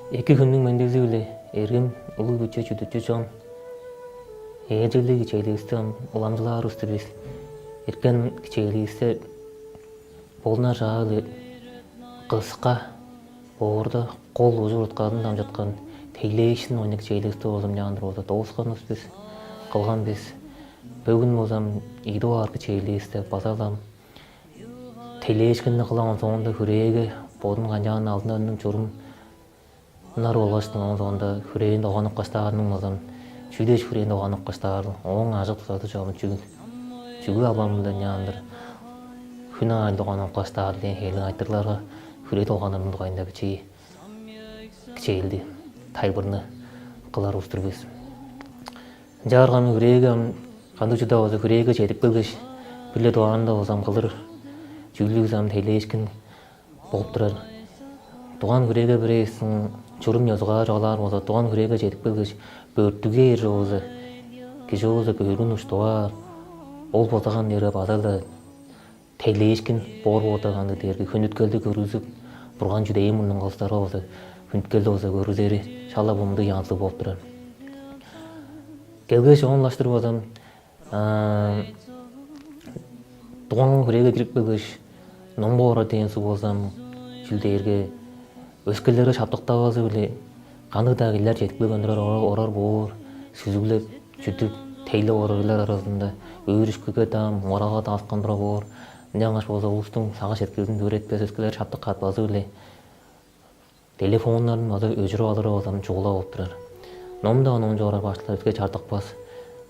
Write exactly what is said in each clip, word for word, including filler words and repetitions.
Эки хүннүң мендизи-биле, эргим улуг-биче чүдүкчү чон, ээлчеглиг кичээлиивисти ам уламчылаар устур бис. Эрткен кичээлиивисте болунар чаа-биле кыска, боорда кол ужур-утказын дамчыткан тейлээшкин ойнак кичээлиивисти болза мынчаандыр болза доовускан бис, кылган бис. Бөгүн болза ам ийи дугаар кичээлиивисте база-ла ам тейлээшкинни кылган соонда хүрээге бодун канчаан алдынарының чурум ынар болгаштың, оон соонда хүрээни догаанып каштаарының болза ам, чүү дээш хүрээни догаанып каштаарыл, ооң ажык-дузазы чогум чүл, чүгле албан-биле ынчаандыр хүн аайын догаанып каштаар дээн хевирлиг айтырыгларга хүрээ догаанырының дугайында бичии кичээлди, тайылбырны кылар устур бис. Ынчаарга ам хүрээге ам кандыг чүве-даа болза хүрээге чедип келгеш, бир-ле дугаарында болза ам кылыр чүүлүвүс ам тейлээшкин болуп турар. Дуган хүрээге бирээзиниң чурум ёзугаар чугаалаар болза, дуган хүрээге чедип келгеш, бөрттүгээр чүве болза, кижи болза бөргүн уштугаар, ол бодаган дээрге база-ла тейлээшкин боор боорда кандыг дээрге хүндүткелди көргүзүп, Бурган чүдэээн мурнунга улустарга болза хүндүткелди болза көргүзери шала мындыг янзылыг болуп турар. Келгеш, оон улаштыр болза ам, дуган хүрээге кирип келгеш, ном боорар дээн суг болза ам, чүл дээрге өскелерге шаптыктавазы-биле кандыг-даа кижилер чедип келген турар, орар, орар боор, сүзүглеп, чүдүп, тейлеп орарлар аразында өөрүшкүге-даа, муңгаралга-даа алыскан турар боор. Ынчангаш болза улустуң сагыш-сеткилин өөретпес, өскелерге шаптык кааппазы-биле телефоннарын база өжүрүп алыры база чугула болуп турар. Ном-даа оон чуурар башкылар биске чардыкпас.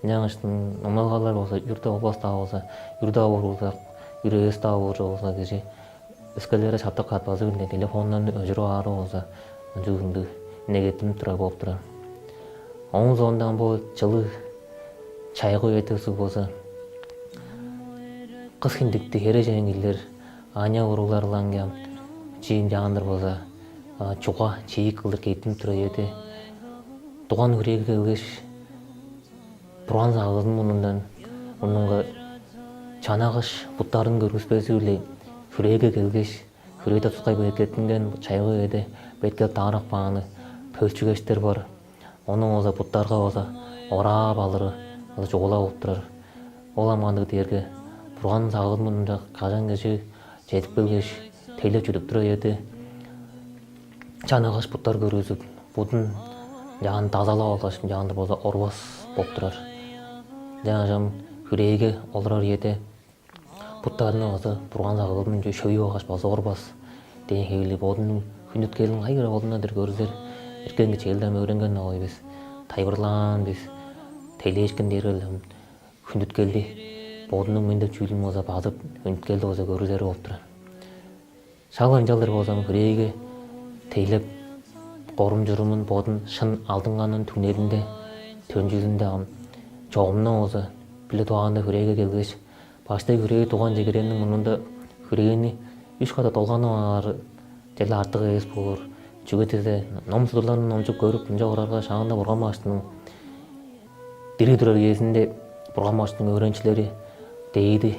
Ынчангаш номналгалар болза, үр-даа болбас-даа болза, үр-даа боор болза, үр эвес-даа боор болза, кижи өскелерге шаптык кааппазы-биле телефоннарын өжүрүп аары болза, ынча ындыг негеттинип турар болуп турар. Ооң соонда ам бо чылыг чайгы үеде суг болза, кыс хиндиктиг херээжен кижилер, аныяк уруглар-ла ынчан чиин чаандыр болза, чуга чиик кылдыр кеттинип турар үеде, дуган хүрээге келгеш, Бурган сагыызының мурнундан, мурнунга чанагыш буттарын көргүспези-биле хүрээге келгеш, хүрээде тускай белеткеттинген чайгы үеде белеткел даарап кааны пөлчүгештер бар. Ону болза буттарга болза ораап алыры болза чугула болуп турар. Ол ам кандыг дээрге, Бурган сагыызының мурнунга кажан кижи чедип келгеш, тейлеп чүдүп турар үеде, чанагаш буттар көргүзүп, будун чаан дазалап алгаш, чаандыр болза орбас болуп турар. Чаан ам хүрээге олурар үеде буттарны база Бурган сагыызынче шөйүп алгаш база орбас дээн хевирлиг бодунуң хүндүткелин кайы хире болдунар-дыр көрүзер. Эрткен кичээлден өөренген огай бис, тайылбырлаан бис, тейлээшкен дээрге хүндүткелди бодунуң мындыг чүүлүн болза базып, хүндүткелди болза көрүзери болуп турар. Шак ынчалдыр болза хүрээге тейлеп, корум-чурумун бодун шын алдынганын түңнелинде, төнчүзүнде ам чогумну болза бир-ле дугаарында хүрээге келгеш, баштай хүрээ дуган чегирээниң мурнунда хүрээни үш катап долганып аар черле артык эвес боор. Чүге дизе ном-судурларын номчуп көрүп, ынча орарга шаанда Бурган башкының дириг турар үезинде Бурган башкының өөреникчилери дээди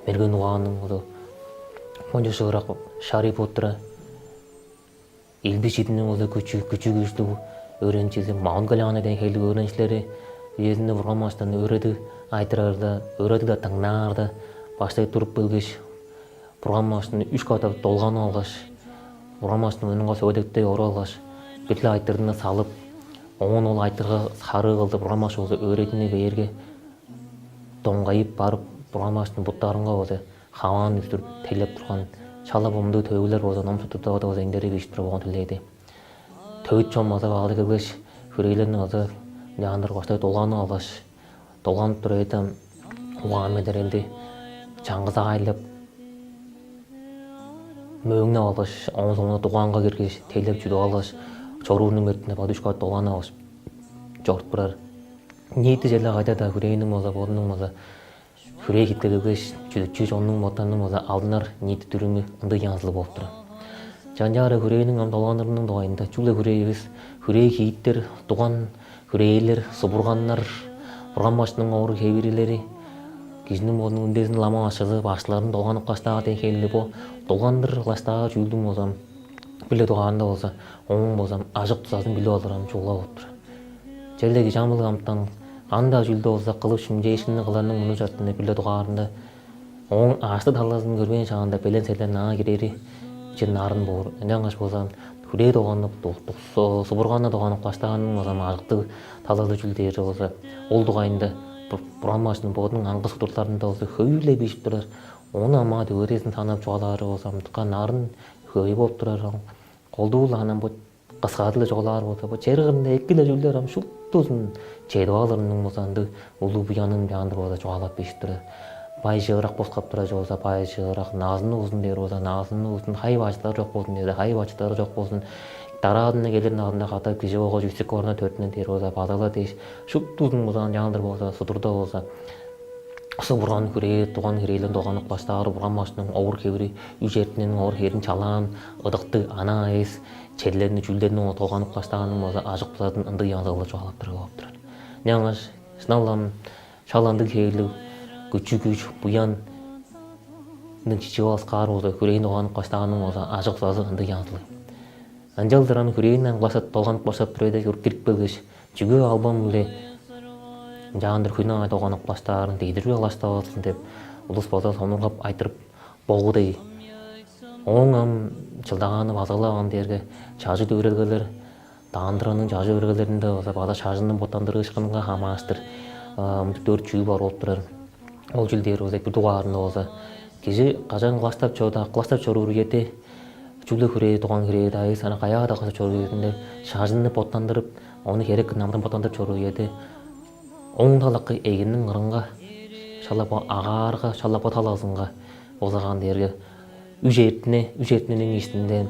мерген угаанның оду кончуг шыырак Шари Путра, илби чидиниң оду күчү күчү күштүг өөреникчизи Маун Галиана дээн хейлиг өөреникчилери үезинде Бурган башкының өөредиг айтырарда, өөредиг дыңнаарда баштай туруп келгеш, Бурган башкының үш катап долганып алгаш, Бурган башкының мурнунга сөөлүктей оруп алгаш, бир-ле айтырыгны салып, оон ол айтырыгга сарыы кылдыр Бурган башкы болза өөредиине бээрге, доңгайып барып, Бурган башкының буттарынга болза хаваан үстүрүп, тейлеп турган шала бо мындыг төөгүлер болза ном-судурда болза эңдерик бижип турар болган дилээди. Төвүт чон база баалы келгеш, хүрээлерни база ынчаандыр баштай долганып алгаш, долганып турар эвеспе, угаан-медерелди чаңгыс аайлап, мөөңнеп алгаш, оон соонда дугаанга киргеш, тейлеп чүдүп алгаш, чоруурунуң бетинде бадыышкаат долганып алгаш, чоруп турар. Ниити черле кайда-даа хүрээниң болза, бодунуң болза, хүрээ хитке келгеш, чүдүкчү чоннуң боттарының болза алдынар ниити дүрүмү ындыг янзылыг болуп турар. Чанчаары хүрээниң ам долганырының дугайында чүгле хүрээ эвес, хүрээ хииттер, дуган хүрээлер, субурганнар, Бурган башкының ооруг хевирлери, кижиниң бодунуң үндезин лама башкызы башкыларын долганып каштаар дээн хевирлиг бо долгандыр кылаштаар чүүлдүң болза, бир-ле дугаарында болза, ооң болза ажык-дузазын билип алыр ам чугула болуп турар. Черле кижи амылыг амытан кандыг чүүлдү болза кылып, шимчээшкинни кыларының мурнуу чартыында бир-ле дугаарында ооң ааржыр талазын көрбээн шаанда белен-селен аңаа кирери чын нарын боор. Ынчангаш болза, хүрээ долганып, субурганны долганып каштаарының болза ажыктыг талазы чүл дээр болза, ол дугайында Бурган башкының бодунуң аңгы судурларында болза хөй-ле бижип турар. Ону ам маңаа дөгерезин санап чугаалаары болза, мындыкка нарын хөй болуп турар. Колдуу-ла анан бо кыскаадыла чугаалаар болза, бо чер кырында эки-ле чүүлдер ам шуптузун чедип алырының болза ындыг улуг буянын бяандыр болза чугаалап бижип турар. Бай чыырак боскап турар болза, бай чыырак, назынны узун дээр болза, назынны узун, хай бачыттары чок болзун дээрде, хай бачыттары чок болзун. Дараазында келир назында катап кижи болгаш үстүк орунда төрүттүнүн дээр болза, база-ла дээш, шуптузун болза ынчаалдыр болза, судурда болза, субурган хүрээ, дуган хүрээлерин долганып каштаары Бурган башкының овур-хевири, үш эртинениң овур-хевирин чалаан, ыдыктыг анаа эвес черлерни, чүүлдерни долганып каштааның болза ажык-дузазын ындыг янзылыг чугаалап турар болуп турар. Ынчангаш шынап-ла ам шак ындыг хевирлиг күчү-күш, буянның чичип алыксаар болза, хүрээни долганып каштааның болза ажык-дузазы ындыг янзылыг. Ынчалдыр ам хүрээни ам кылаштап, долганып кылаштап тур эвес, кирип келгеш, чүге албан-биле ынчаандыр хүн аай долганып кылаштаарын, дедир чүге кылаштавазын деп, улус база сонургап айтырып болгу дег. Ооң ам чылдагааны база-ла ам дээрге чажыт өөрелгелер, даандыраның чажыт өөрелгелеринде база база шажынның боттандырыышкынынга хамаарыштыр мындыг дөрт чүү бар болуп турар. Ол чүл дээр болза, бир дугаарында болза, кижи кажан кылаштап чорда, кылаштап чоруур үеде, чүгле хүрээ, дуган хүрээ-даа эвес, ана каяа-даа кылаштап чоруур үезинде шажынны боттандырып, ону херек кылдыр намыдан боттандырып чоруур үеде, оң талакы эгинниң кырынга, шала бо агаарга, шала бо талазынга болза ам дээрге үш эртине, үш эртинениң иштинде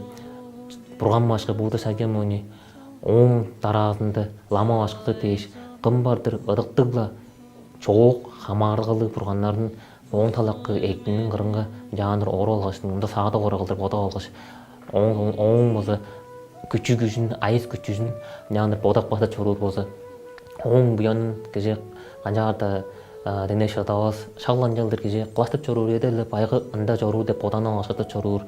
Бурган башкы Будда Шакьямуни, ооң дараазында Лама башкызы дээш кым бар-дыр, ыдыктыг-ла чоок хамаарылгалыг бурганнарын оон талакы эктиниң кырынга ынчаандыр оруп алгаш, мында саадып орар кылдыр бодап алгаш, ооң, ооң болза күчү-күжүн, айыс-күчүзүн ынчаандыр бодап каштап чоруур болза, ооң буянын кижи канчаар-даа деңнеп шыдавас. Шак ынчалдыр кижи кылаштап чоруур үеде-ле байгы ында чоруур деп боданып алгаш, кылаштап чоруур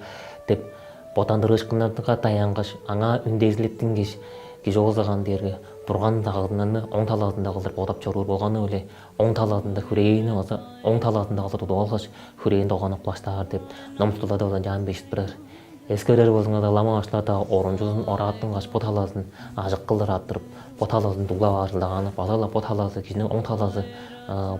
деп боттандырыышкыннарга даянгаш, аңаа үндезилеттингеш, кижи болза ам дээрге Бурган сагыызынны оң талазында кылдыр бодап чоруур болганы-биле, оң талазында хүрээни база оң талазында кылдыр тудуп алгаш, хүрээни долганып кылаштаар деп ном-судурларда база ынчаан бижип турар. Эскерер болзуңарза, Лама башкылар-даа орунчузун орааттынгаш, бо талазын ажык кылдыр арттырып, бо талазын дуглап аар чылдагааны, база-ла бо талазы, кижиниң оң талазы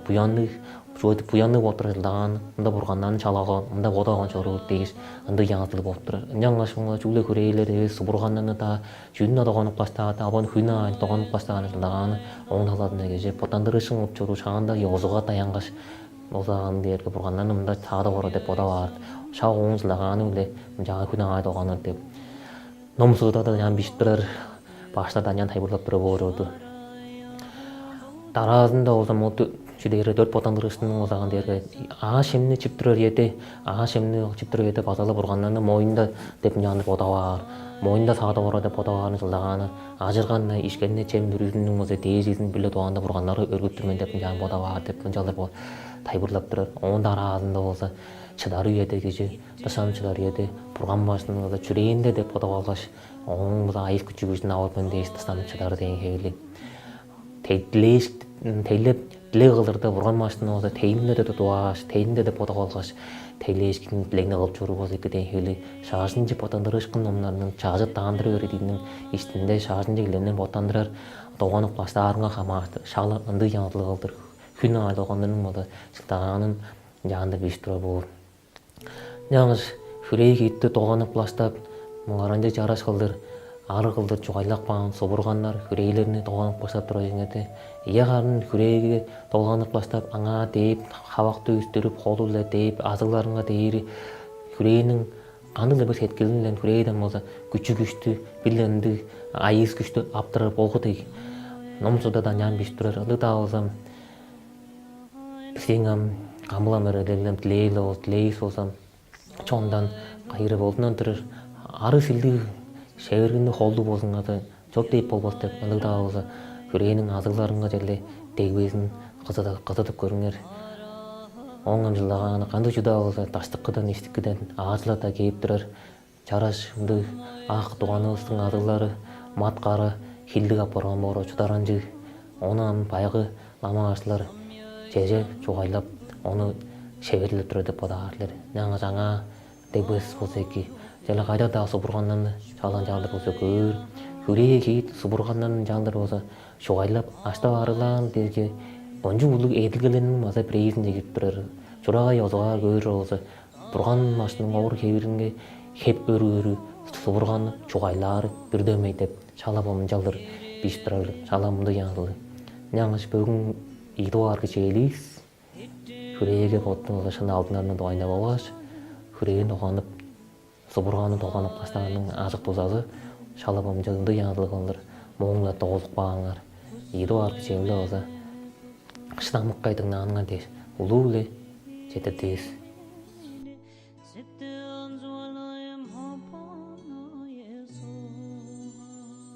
буянныг, чүге деп буянныг болуп турар чылдагааны, мында бурганнарны чалап алган, мында бодап алган чоруур дээш, ындыг янзылыг болуп турар. Ынчангаш муңа чүгле хүрээлер эвес, субурганнарны-даа, чүнү-даа долганып кылаштаары, албан хүн аайын долганып кылаштаарын чылдагааны, оң талазында кижи боттандырыышкын кылып чоруур шаанда ёзуга даянгаш, болза ам дээрге бурганнарны мында саадып орар деп бодап аар. Шак ооң чылдагааны-биле ынчаар хүн аайы долганыр деп ном-судурларда ынчаан бижип турар, башкылар-даа ынчаан тайылбырлап турар боор чорду. Дараазында болза, мурту чү дээрге дөрт боттандырыышкынның болза ам дээрге аъш-чемни чип турар үеде, аъш-чемни чип турар үеде база-ла бурганнарны моюнда деп ынчаан бодап аар, моюнда саадып орар деп бодап аарын чылдагааны, ажырган-на, ишкен-не чем бүрүзүнүң болза дээжизин бир-ле дугаарында бурганнарга өргүп тур мен деп ынчаан бодап аар деп ынчалдыр бо тайылбырлап турар. Оон дараазында болза, чыдар үеде кижи, дыштанып чыдар үеде Бурган башкызын болза чүрээнде деп бодап алгаш, ооң болза айыс-күчү-күжүн алыр мен дээш дыштанып чыдар дээн хевирлиг. Тей-, дилээш-, тейлеп, дилег кылырда Бурган башкызын болза тейинде деп тудуп алгаш, тейинде деп бодап алгаш, тейлээшкин, дилегни кылып чоруур болза эки дээн хевирлиг. Шажынче боттандырыышкын номнарының, чажыт даандырар өөредииниң иштинде шажынче кижилерни боттандырар, долганып кылаштаарынга хамаарыштыр шак-ла ындыг янзылыг кылдыр хүн аайы долганырының болза чылдагаанын ынчаан-даа бижип турар боор. Ынчангаш хүрээ-хиитти долганып кылаштап, муңгаранчыг чараш кылдыр, арыг кылдыр чугайлап каан субурганнар, хүрээлерни долганып кылаштап турар үеңерде, ийе, харын хүрээге долганып кылаштап, аңаа дээп, хавакты үстүрүп, холу-биле дээп, азыгларынга дээри хүрээниң кандыг-ла бир сеткилинден, хүрээден болза күчү-күштү, бир-ле ындыг айыс-күштү аптырар болгу дег. Ном-судурларда ынчаан бижип турар. Ындыг-даа болза, бистиң ам камыл-ла мерегелелден дилээр-ле бол-, дилээривис болза, чондан, кайы хире болдундан турар, арыг-силдиг, шевергинниг, холдуг болзуңарза, чоп дээп болбас деп, ындыг-даа болза, хүрээниң азыгларынга черле дегбезин кызыдып, кызыдып көрүңер. Ооң ам чылдагааны кандыг чүү-даа болза, даштыкыдан, иштикиден, аалчылар-даа кээп турар. Чараш ындыг ак дуганывыстың адыглары мат-кара хилдиг апарган боор чударанчыг. Ону ам баягы ламаашылар чеже чугайлап, ону шеверлеп турар деп бодаар силер. Ынчангаш аңаа дегбес болза эки, черле кайда-даа субурганнарны чалан чаалдыр болза көөр, хүрээ кээп субурганнарны чаалдыр болза чугайлап аштап аарыглаан дээрге кончуг улуг эдилгелерниң база бирээзинче кирип турар. Чурагай озугаар көөр болза, Бурган башкының овур-хевиринге хеп өрү-өрү субурганны чугайлаары бүрдөмей деп шала-ла мынчалдыр бижип турар, шала-ла мындыг янзылыг. Ынчангаш бөгүн ийи дугаар кичээливис хүрээге боттуң улгашан алдынарының дугайында болгаш, хүрээни доганып, субурганны доганып каштаанның ажык дузазы шала-ла мынчалдыр янзылыг кылдыр мооң-ла доозуп кааңар. Ийи дугаар кичээлде болза шыдамыккай дыңнааныңар дээш улуу-биле четтирдивис.